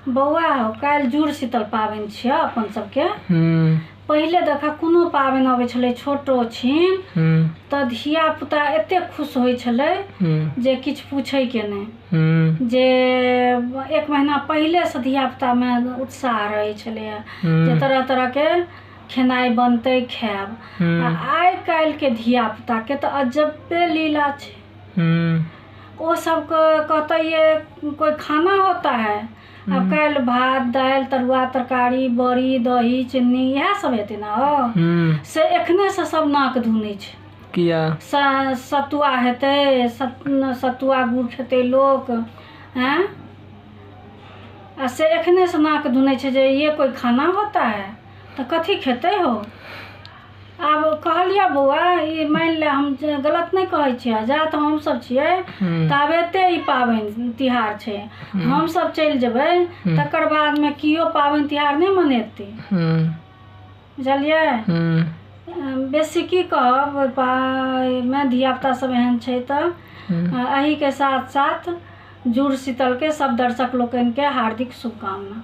बौआ हो, काल्हि जुड़ शीतल पाबनि छियै अपन सबके। पहिले देखा कोनो पाबनि अबै छलै छोटो छिन तऽ धिया पुता एतेक खुश होइ छलै जे किछु पूछैके नहि, जे एक महीना पहिलेसँ धिया पुतामे उत्साह रहै छलैए जे तरह तरहके खेनाइ बनतै खायब। आ आइ काल्हिके धिया पुताके तऽ अजबे लीला छै। ओ सबके कहतै ये कोई खाना होता है? आब काल्हि भात दालि तरुआ तरकारी बड़ी दही चिन्नी इएह सब हेतै ने हौ। से एखनेसँ सब नाक धुनै छै। किया? सतुआ हेतै, सतुआ गुड़ खेतै लोक। आँय, आ से एखनेसँ नाक धुनै छै जे ये कोई खाना होता है? तऽ कथी खेतै हौ? आब कहलियै बौआ, ई मानि ले हम जे गलत नहि कहै छियै, जा तऽ हमसब छियै ताबेते ई पाबनि तिहार छै। हमसब चलि जेबै तकर बादमे केओ पाबनि तिहार नहि मनेतै, बुझलियै? बेसी की कहब, ओहिमे धियापुता सब एहन छै। तऽ एहिके साथ साथ जुड़ शीतलके सब दर्शक लोकनिके हार्दिक शुभकामना।